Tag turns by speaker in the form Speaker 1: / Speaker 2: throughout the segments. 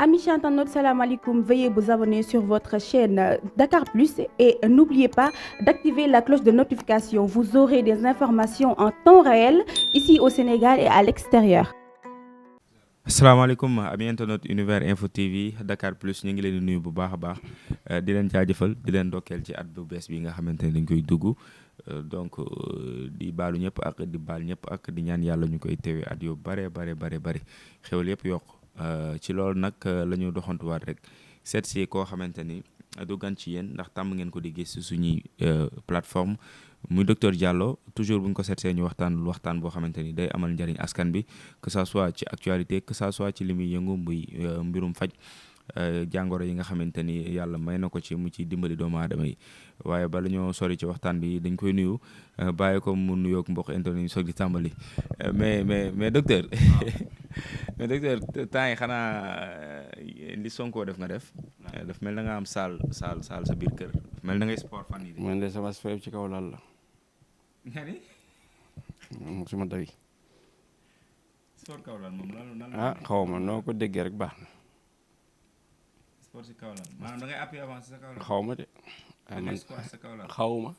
Speaker 1: Amis internautes, salam alaikum. Veuillez vous abonner sur votre chaîne Dakar Plus et n'oubliez pas d'activer la cloche de notification. Vous aurez des informations en temps réel ici au Sénégal et à l'extérieur.
Speaker 2: asalaamaaleykum ami internet univers info TV Dakar Plus ñu ngi leen di nuyu bu baax a baax di leen jaajëfal di leen ndokkeel ci at bu bees bi nga xamante ne dañ koy dugg donc di baalu ñëpp ak di baal ñëpp ak di ñaan yàlla ñu koy teewee at yu bare bare xewal yëpp yokk ci loolu nag la ñu doxantuwaat rek seet si koo xamante ni du gan ci yéen ndax tàmm ngeen ko di gis si suñuy plateforme muy docteur Diallo toujours bu ñu ko seetsee ñu waxtaan boo xamante ni day amal njariñ askan bi que ça soit ci actualité que ça soit ci li muy yëngu muy mbirum faj jàngoro yi nga xamante ni yàlla may na ko ci mu ci dimbali doomu aadama yi waaye bala ñoo sori ci waxtaan bi dañ koy nuyu bàyyi ko mu nuyoog mbokk internet yi soog di tàmbali mais docteur mais docteur temps yi xanaa li Sonko def nga def daf mel na nga am saal sa biir kër daf mel na ngay sport fan yi
Speaker 3: man de sama sport ci kaw lal la.
Speaker 2: nga ni
Speaker 3: suma dawi
Speaker 2: sport kaw lal moom lan
Speaker 3: xaw ma noo ko déggee rek baax na.
Speaker 2: sport si kaw lal maanaam da ngay appuyer avant sa kaw lal.
Speaker 3: xaw ma de.
Speaker 2: man sa kaw lal
Speaker 3: xaw ma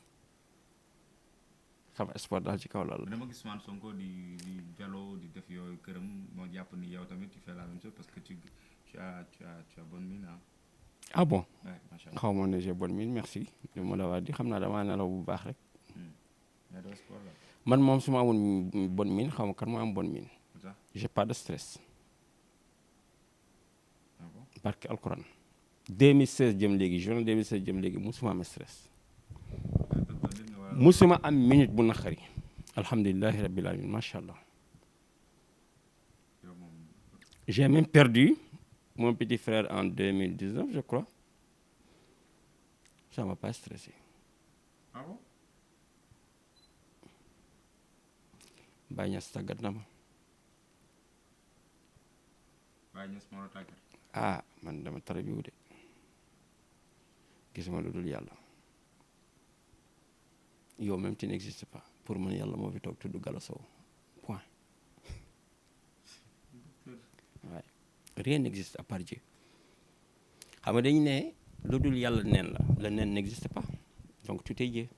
Speaker 3: sama sport daal ci kaw lal la.
Speaker 2: dama gis Ousmane Sonko di Diallo di def yooyu këram moo jàpp ni yow tamit tu fais la même chose parce que tu as bonne mine
Speaker 3: ah bon
Speaker 2: ouais, macha Allah.
Speaker 3: xaw ma ne j'ai bonne mine merci li ma la wax di xam naa damaa nelaw bu baax rek.
Speaker 2: mais doo sport la.
Speaker 3: man moom su ma amoon bonne mine xaw ma kan moo am bonne mine.
Speaker 2: ça
Speaker 3: j'ai pas de stress.
Speaker 2: ah bon
Speaker 3: barke alquran 2016 jëm léegi journée 2016 jëm léegi musuma am stress. musuma am minute bu naqari. alhamdulilahi rabbil alamin macha allah.
Speaker 2: yow moom
Speaker 3: J'ai même perdu mon petit frère en 2019, je crois. Ça m'a pas stressé.
Speaker 2: ah bon
Speaker 3: Baye Niass tàggat na ma.
Speaker 2: Baye Niass moo la tàggat.
Speaker 3: Ah man dama tarbiyu de gisuma lu dul yàlla. Yow même tu n'existes pas pour man yàlla moo fi toog tudd Gala Sow point. Ouais. Rien n'existe à part Dieu. xam nga dañu ne lu dul yàlla neen la le neen n'existe pas donc tout est Dieu.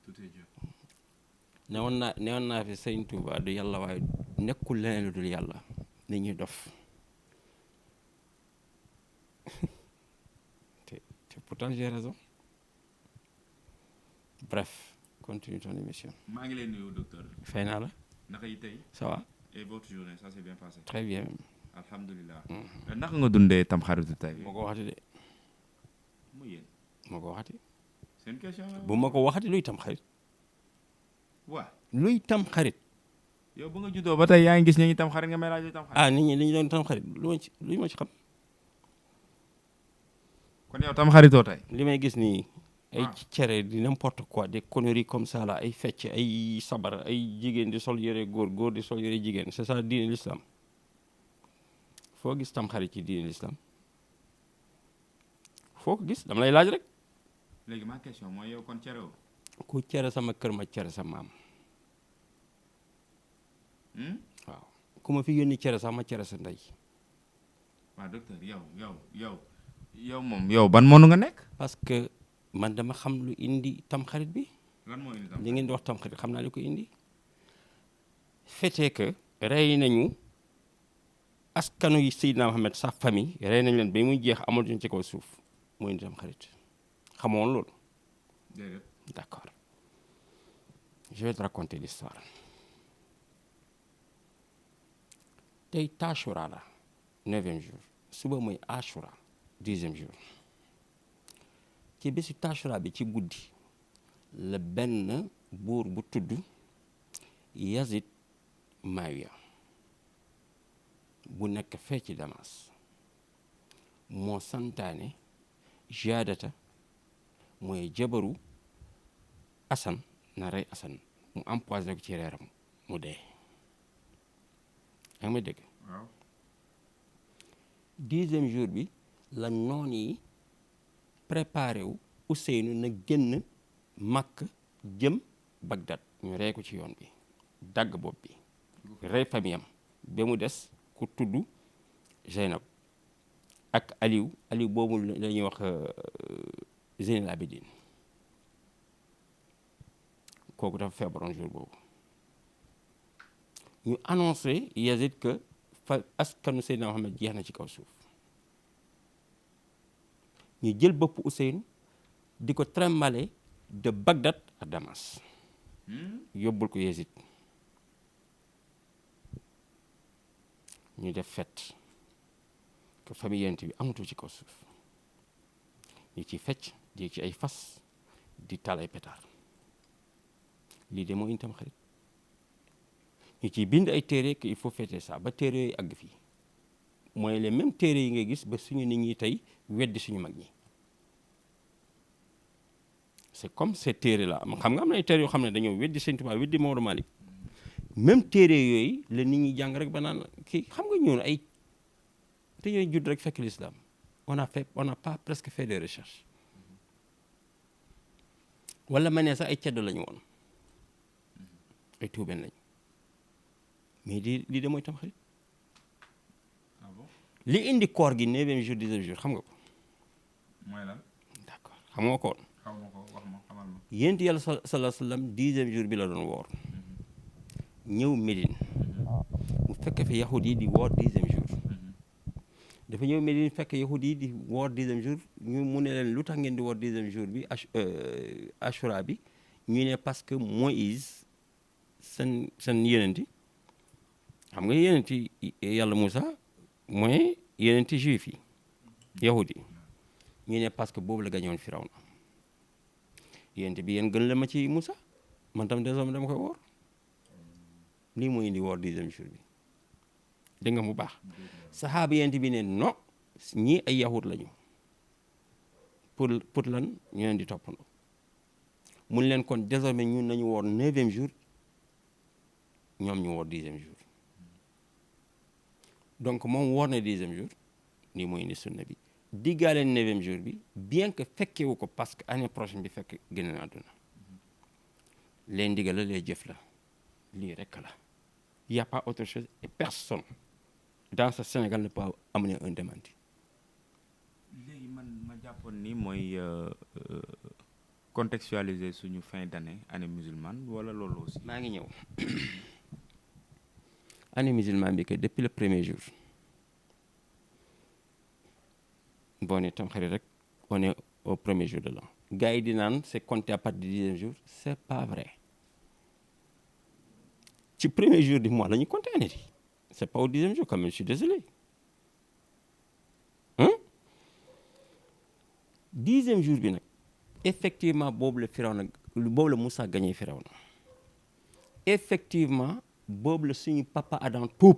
Speaker 2: tout est Dieu.
Speaker 3: newoon naa fi Sëñ Tuuba du yàlla waaye nekkul leneen lu dul yàlla nit ñuy dof te pourtant j'ai raison. Bref continue ton émission.
Speaker 2: maa ngi lay nuyu docteur.
Speaker 3: fay naa la.
Speaker 2: naka yi tey.
Speaker 3: Ça va.
Speaker 2: et votre journée ça s'est bien passé.
Speaker 3: Très bien.
Speaker 2: alhamdulilah. naka nga dundee tamxaritu tey.
Speaker 3: moo ko waxati de.
Speaker 2: mu yéen.
Speaker 3: moo ko waxati.
Speaker 2: c'est une question la.
Speaker 3: bu ma ko waxati luy tam xarit.
Speaker 2: waaw.
Speaker 3: luy tam xarit.
Speaker 2: yow ba nga juddoo ba tey yaa ngi gis ñu ngi tamxarit nga may laaj luy tamxarit.
Speaker 3: ah nit ñi dañu doon tam xarit lu ma ci xam.
Speaker 2: kon yow tamxaritoo tey.
Speaker 3: li may gis nii. ay
Speaker 2: Ah.
Speaker 3: cere di n'importe quoi des conneries comme ça là ay fecc ay sabar ay jigéen di sol yëre góor di sol yëre jigéen c'est ça diine l'islam foo gis tam xarit ci diine l'islam foo ko gis dama lay laaj rek.
Speaker 2: léegi ma question mooy yow kon cere woo.
Speaker 3: ku cere sama kër ma cere sa maam waaw ku ma fi yónni cere sax ma cere sa ndey.
Speaker 2: waaw docteur yow moom yow ban moonu nga nekk.
Speaker 3: parce que man dama xam lu indi tamxarit bi.
Speaker 2: lan moo indi tam.
Speaker 3: li ngeen di wax tamxarit xam naa li ko indi. fete que rey nañu askanu yi Seydina Mohamed sa famille rey nañ leen ba muy jeex amatuñ ci kaw suuf moo indi tamxarit xamoon loolu.
Speaker 2: déedéet.
Speaker 3: D'accord. Je vais te raconter l'histoire. tey Tashura la 9e jour suba mooy Ashura 10e jour ci bésu Tashura bi ci guddi la benn buur bu tudd Yazid Mawiya bu nekk fee ci Damas moo santaane Jaadata mooy jabaru Asan na rey Asan mu empoisonné ko ci reeram mu dee yaa ngi may dégg.
Speaker 2: waaw.
Speaker 3: 10e jour bi la noon yi préparé wu Ousseynou na génn Makka jëm Bagdad ñu rey ko ci yoon bi dagg bopp bi rey famille am ba mu des ku tudd Zeynab Aliou boobu la ñuy wax Zeynel Abidine kooku dafa feebaroon jour boobu ñu annoncé Yazid que fa askanu Seydina Mohamed jeex na ci kaw suuf ñu jël bopp Ousseynou di ko trimballer de Bagdad à Damas yóbbul ko Yazid ñu def fête que famille yent bi amatul ci kaw suuf ñu ci fecc di ci ay fas di taal ay pétard lii de moo indi Tamxarit ñu ciy bind ay téere que il faut fêter ça ba téere yooyu àgg fii mooy les mêmes téere yi ngay gis ba suñu nit ñi tey weddi suñu mag ñi c'est comme ces téere là xam nga am na ay téere yoo xam ne dañoo weddi Sëñ Tuubaa weddi Maodo Malick même téere yooyu la nit ñi jàng rek ba naan kii xam nga ñoon ay dañooy judd rek fekk l'islam on n'a pas presque fait des recherches wala ma ne sax ay ceddo lañu woon ay tuubeen lañu mais lii de mooy Tamxarit li indi koor gi 9e jour 10e jour xam nga ko.
Speaker 2: mooy lan.
Speaker 3: d'accord xam nga ko woon.
Speaker 2: xaw ma ko wax ma xamal ma.
Speaker 3: yéen yàlla sallallahu alayhi wa sallam 10e jour bi la doon woor ñëw Médine mu fekk fi yahud yi di woor 10e jour dafa ñëw Médine fekk yahud yi di woor 10e jour ñu mu ne leen lu tax ngeen di woor 10e jour bi Ashura bi ñu ne parce que Moïse seen yonenti xam nga yonenti yàlla Moussa mooy yonenti juif yi yahud yi ñu ne parce que boobu la gañoon Firawna yonenti bi yéen gën la ma ci Moussa man tam désormais dama koy woor lii mooy indi woor 10e jour bi dégg nga mu baax saxaaba yonent bi ne non ñii ay yahud lañu pour lan ñu leen di toppandoo mun leen kon désormais ñun nañu woor 9e jour ñoom ñu woor 10e jour donc moom woor na 10e jour lii mooy indi sunna bi diggaale 9e jour bi bien que fekkewu ko parce que année prochaine bi fekk génn na àdduna les ndigal la les jëf la lii rekk la il y a pas autre chose et personne dans ce Sénégal ne peut amener un démenti.
Speaker 2: léegi ma jàppoon ni mooy contextualiser suñu fin année musulmane wala loolu aussi.
Speaker 3: maa ngi ñëw année musulmane bi que depuis le premier jour boo ne Tamxarit rek on est au premier jour de l'an gars yi di naan c'est compté à partir du 10e jour c'est pas vrai ci premier jour du mois la ñu compté année yi c'est pas au 10e jour quand même je suis désolé 10e jour bi nag effectivement boobu la Moussa gagné Firawna effectivement boobu la suñu papa Adam tuub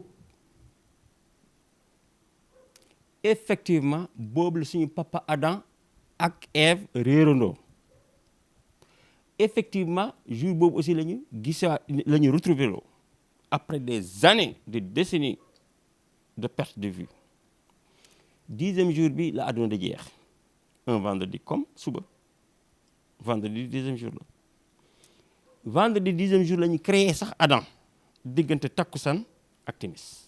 Speaker 3: effectivement boobu la suñu papa Adam ak Ève réerandoo effectivement jour boobu aussi la ñu retrouvé loo après des années de décennies de perte de vue 10e jour bi la àdduna di jeex un vendredi comme suba vendredi 10e jour la vendredi 10e jour la ñu créé sax Adam diggante takkusaan ak timis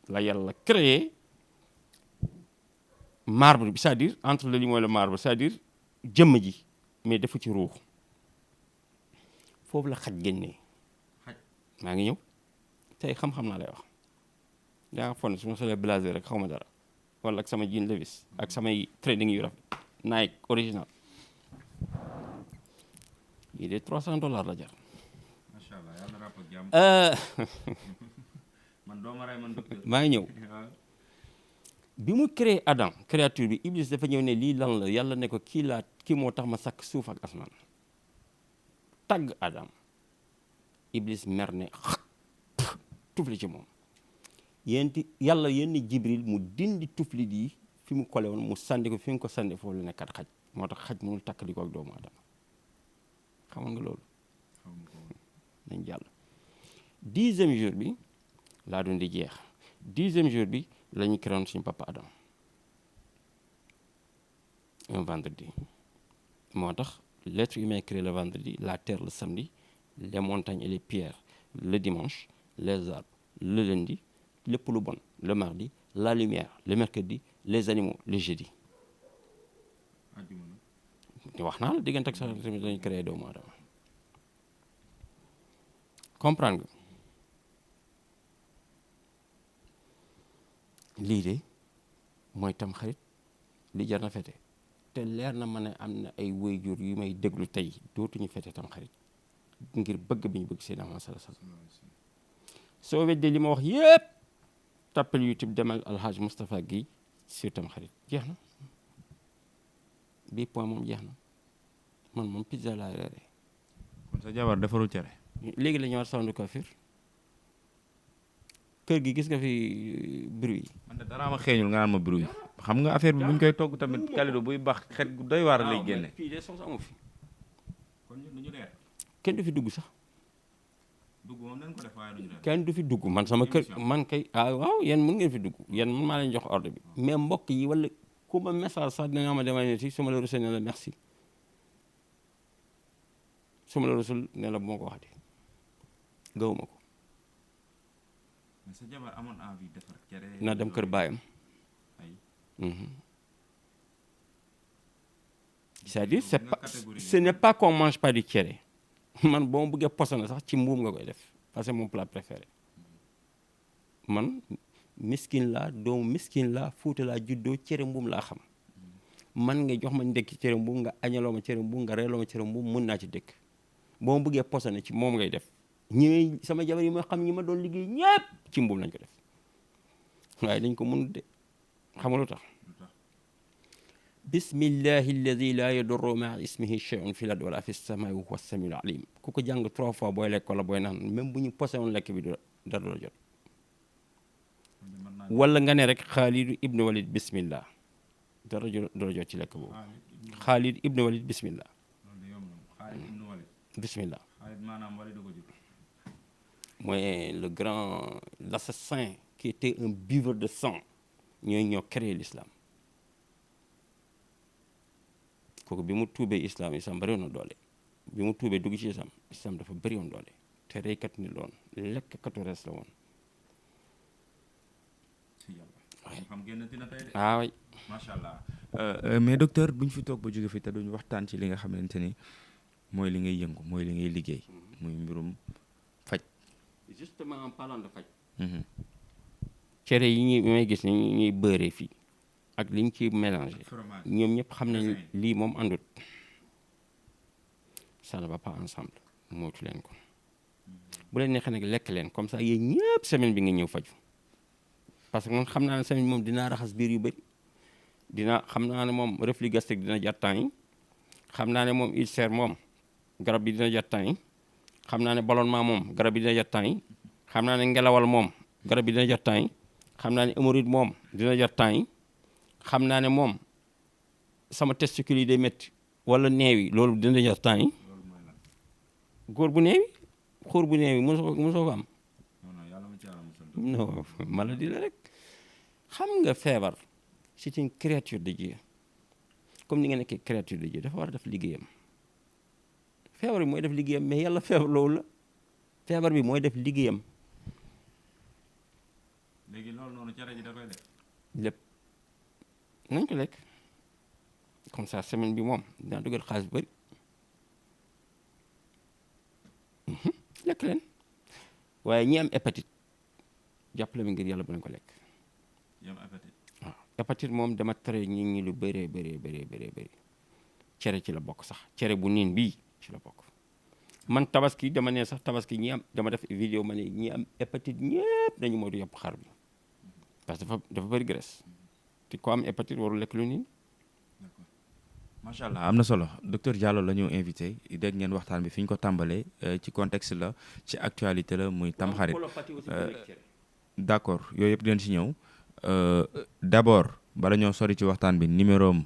Speaker 3: la yàlla créé marbre bi c'est-à-dire entre le limon et le marbre c'est-à-dire jëmm ji mais dafa ci ruux foofu la xaj génnee maa ngi ñëw tey xam-xam naa lay wax daa fon su ma solee blazer rek xaw ma dara wala ak sama jean Levi's ak samay trading yu rafet Nike original yii de $300 la jar.
Speaker 2: macha allah yàlla na ràpp ak jàmm. man doo ma rey man docteur.
Speaker 3: maa ngi ñëw bi mu créé Adam créature bi Iblis dafa ñëw ne lii lan la yàlla ne ko kii moo tax ma sakk suuf ak asmaan tagg Adam Iblis mer ne tufli ci moom yàlla yenni Jibril mu dindi tufli yi fi mu kole woon mu sànni ko fi mu ko sànni foofu la nekkat xaj moo tax xaj mënul takk di ko ak doomu Adama xamoon nga loolu nañ jàll 10e jour bi laa doon di jeex 10e jour bi la ñu créé suñu papa Adam un vendredi moo tax l'être humain créé le vendredi la terre le samedi les montagnes et les pierres le dimanche les arbres le lundi lépp lu bon le mardi la lumière le mercredi les animaux le jeudi wax naa la diggante ak sax tamit dañu créé doomu aadama comprendre nga lii de mooy tam xarit li jar na fete te leer na ma ne am na ay waajur yu may déglu tey dootuñu fete tam xarit ngir bëgg bi ñu bëgg Seydina Muhammad sallallahu alayhi wasallam soo weddee li ma wax yépp tappal YouTube demal Alhaji Moustapha Guèye sur tam xarit jeex na bii point moom jeex na man moom pizza laa reere
Speaker 2: kon sa jabar defarul cere
Speaker 3: léegi la ñu war salon de coiffure kër gi gis nga fi bruit yi
Speaker 2: man de dara ma xeeñul nga naan ma bruit xam nga affaire bi bu ñu koy togg tamit Kalidou buy baax xet gu doy waar lay génne
Speaker 3: fii de soos amu fi
Speaker 2: kon ñun duñu reer
Speaker 3: kenn du fi dugg sax
Speaker 2: dugg moom nañ ko def waaye duñu reer
Speaker 3: kenn du fi dugg man sama kër man kay waaw yéen mën ngeen fi dugg yéen man maa leen jox ordre bi mais mbokk yi wala ku ma message sax dina nga ma demay ne si su ma la rusee ne la merci su ma la rusul ne la bu ma ko wax de gawuma ko
Speaker 2: mais sa jabar amoon envie defar cere
Speaker 3: na dem kër baayam
Speaker 2: ay
Speaker 3: c'est-à-dire ce n'est pas qu'on mange pas du cere man boo ma bëggee posone sax ci mbuum nga koy def parce que mon plat préféré man miskin laa doomu miskin laa Fuuta laa juddoo cere mbuum laa xam man nga jox ma ndekki cere mbuum nga añaloo ma cere mbuum nga reeloo ma cere mbuum mun naa ci dëkk boo ma bëggee posone ci moom ngay def ñi sama jabar yi ma xam ñi ma doon liggéey ñépp ci mbuum lañ ko def waaye dañ ko mun de xam nga lu tax bismillahi alladi la yadurru maa ismihi shay'un fi l-ardi wala fi s-samaa'i wa huwa as-sami'ul alim ku ko jàng 3 fois booy lekk wala booy naan même bu ñu posé woon lekk bi dara du la jot wala nga ne rek Khalid ibn Walid bismillah dara du la jot ci lekk boobu Khalid ibn Walid bismillah bismillah mooy le grand l'assassin qui était un buveur de sang ñoo créé l'islam kooku bi mu tuubee islam bëri woon na doole bi mu tuubee dugg ci islam dafa bëri woon doole te reykat ni loon lekkatu res la woon waaw
Speaker 2: macha allah mais docteur bu ñu fi toog ba jóge fi te duñu waxtaan ci li nga xamante ni mooy li ngay yëngu mooy li ngay liggéey muy mbirum faj
Speaker 3: justement en parlant de faj cere yi may gis ni ñuy beuree fii ak liñ ci mélangé ñoom ñëpp xam nañ lii moom àndut ça ne va pas ensemble mootu leen ko bu leen neexee nag lekk leen comme ça yéen ñëpp semaine bi nga ñëw faju parce que man xam naa ne semaine moom dinaa raxas biir yu bëri xam naa ne moom reflux gastrique dina jar temps yi xam naa ne moom ulcère moom garab bi dina jar temps yi xam naa ne ballonnement moom garab bi dina jar temps yi xam naa ne ngelawal moom garab bi dina jar temps yi xam naa ne hémorroïde moom dina jar temps yi xam naa ne moom sama testicule yi day métti wala neew yi loolu dina jar temps yi góor bu neew yi xóor bu neew yi mosoo ko am non maladie la rek xam nga feebar c'est une créature de Dieu comme ni nga nekkee créature de Dieu dafa war a def liggéeyam feebar bi mooy def liggéeyam mais yàlla feebar loolu la feebar bi mooy def liggéeyam
Speaker 2: léegi loolu noonu cere ji da koy def
Speaker 3: lépp nañ ko lekk comme ça semaine bi moom dinaa dugal xaalis bu bëri lekk leen waaye ñi am hépatite jàppale mi ngir yàlla bu leen ko lekk waaw hépatite moom dama tere ñi lu bëree bëri cere ci la bokk sax cere bu niin bii ci la bokk man tabaski dama ne sax tabaski ñi am dama def vidéo ma ne ñi am hépatite ñëpp dañu moytu yàpp xar bi parce que dafa bëri graisse te ko am hépatite warul lekk lu niin
Speaker 2: macha allah am na solo docteur Diallo la ñu invité dégg ngeen waxtaan bi fi ñu ko tàmbalee ci contexte la ci actualité la muy tamxarit d'accord yooyu yëpp dinañ ci ñëw d'abord bala ñoo sori ci waxtaan bi numéro am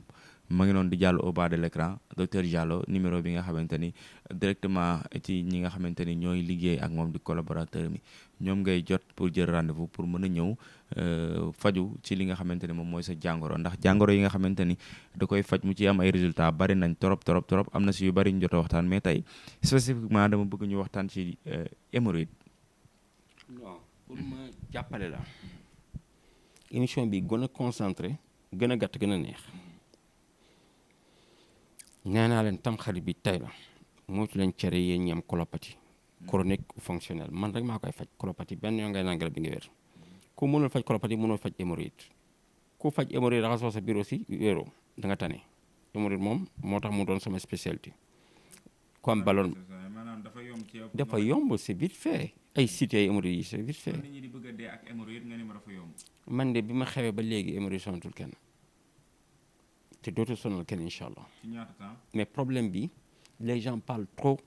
Speaker 2: ma ngi noonu di jàll au bas de l'écran docteur Diallo numéro bi nga xamante ni directement ci ñi nga xamante ni ñooy liggéey ak moom di collaborateur mi ñoom ngay jot pour jël rendez-vous pour mën a ñëw faju ci li nga xamante ni moom mooy sa jàngoro ndax jàngoro yi nga xamante ni da koy faj mu ci am ay résultats bari nañ trop am na si yu bari ñu jot a waxtaan mais tey spécifiquement dama bëgg ñu waxtaan ci hémorroïde.
Speaker 3: non pour ma jàppale la émission bi gën a concentré gën a gàtt gën a neex nee naa leen tamxarit bi tey la moytu leen cere yéen ñi am colopathie chronique ou fonctionnelle man rek maa koy faj colopathie benn yoon ngay naan garab bi nga wér ku mënul faj colopathie mënul faj hémorroïde ku faj hémorroïde raxasoo sa biir aussi wéeroo da nga tane hémorroïde moom moo tax mu doon sama spécialité ku am ballon dafa yomb c'est vite fait ay sites ay hémorroïdes yi c'est vite fait man de bi ma xewee ba léegi hémorroïde sonatul kenn te dootul sonal kenn incha allah mais problème bi les gens parlent trop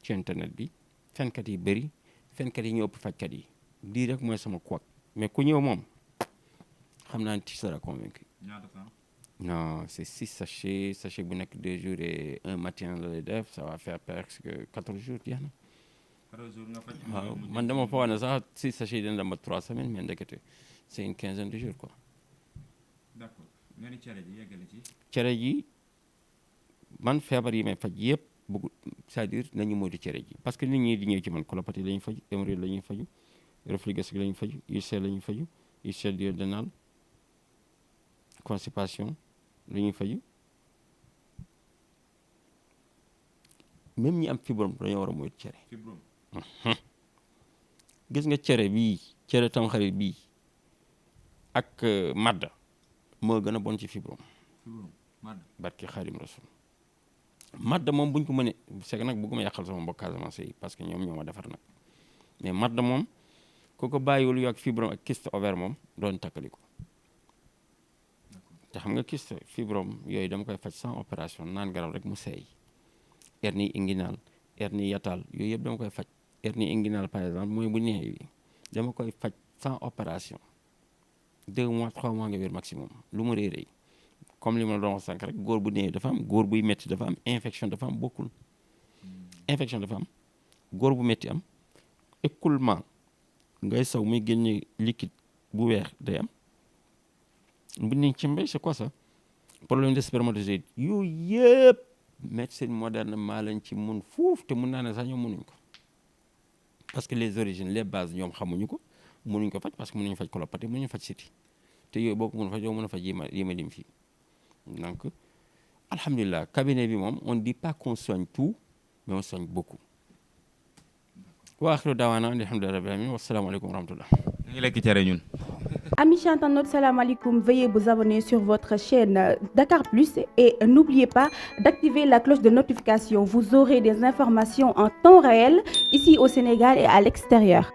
Speaker 3: ci internet bi fenkat yi bëri fenkat yi ñoo ëpp fajkat yi lii rek mooy sama couac mais ku ñëw moom xam naa ne tu seras convaincu. Non, c'est 6 sachets sachet bu nekk 2 jours et un matin la lay def ça va faire presque 14 jours jeex na. 14 jours nga faj. waaw man dama foog ne sax 6 sachets yi dina dem ba 3 semaines mais ndekete c'est une quinzaine de jours quoi.
Speaker 2: D'accord nga ni cere ji yeggale ci.
Speaker 3: cere ji man feebar yi may faj yëpp bëgg c'est-à-dire nañu moytu cere ji parce que nit ñi di ñëw ci man colopathie la ñuy faju hémorroïde la ñuy faju reflux gastrique la ñuy faju ulcère la ñuy faju ulcère duodénal constipation la ñuy faju même ñi am fibrome dañoo war a moytu cere.
Speaker 2: Fibrome.
Speaker 3: gis nga cere bii cere tamxarit bii ak madda moo gën a bon ci fibrome.
Speaker 2: Fibrome madda.
Speaker 3: barki Xaadim Rasul madda moom buñ ko mënee c'est que nag bëgguma yàqal sama mbokk Casamance yi parce que ñoom ñoo ma defar nag mais madda moom ku ko bàyyiwul yoo ak fibrome ak kyste ovaire moom doon takkali ko te xam nga kyste fibrome yooyu dama koy faj sans opération naan garab rek mu seey hernie inguinale hernie hiatale yooyu yëpp dama koy faj hernie inguinale par exemple mooy bu neew yi dama koy faj sans opération 2 mois 3 mois nga wér maximum lu mu réeréy comme li ma la doon wax sànq rek góor bu néew dafa am góor buy métti dafa am infection dafa am bokkul infection dafa am góor bu métti am écoulement ngay saw muy génne liquide bu weex day am bu ni ci mbéy c'est quoi ça problème de spermatozoïde yooyu yëpp médecine moderne maa lañ ci mun fuuf te mun naa ne sax ñoom mënuñ ko parce que les origines les bases ñoom xamuñu ko mënuñ ko faj parce que mënuñu faj colopathie mënuñu faj siti te yooyu boo ko mën a faj yow mën a faj yi ma lim fii donc alhamdulilah cabinet bi moom on dit pas qu'on soigne tout mais on soigne beaucoup wa axiru daawaana alhamdulilah rabbil alamin wasalaamaaleykum wa rahmatullah
Speaker 2: ñu ngi lekk cere ñun.
Speaker 1: Amis chers internautes, salam alaikum. Veuillez vous abonner sur votre chaîne Dakar Plus et n'oubliez pas d'activer la cloche de notification. Vous aurez des informations en temps réel ici au Sénégal et à l'extérieur.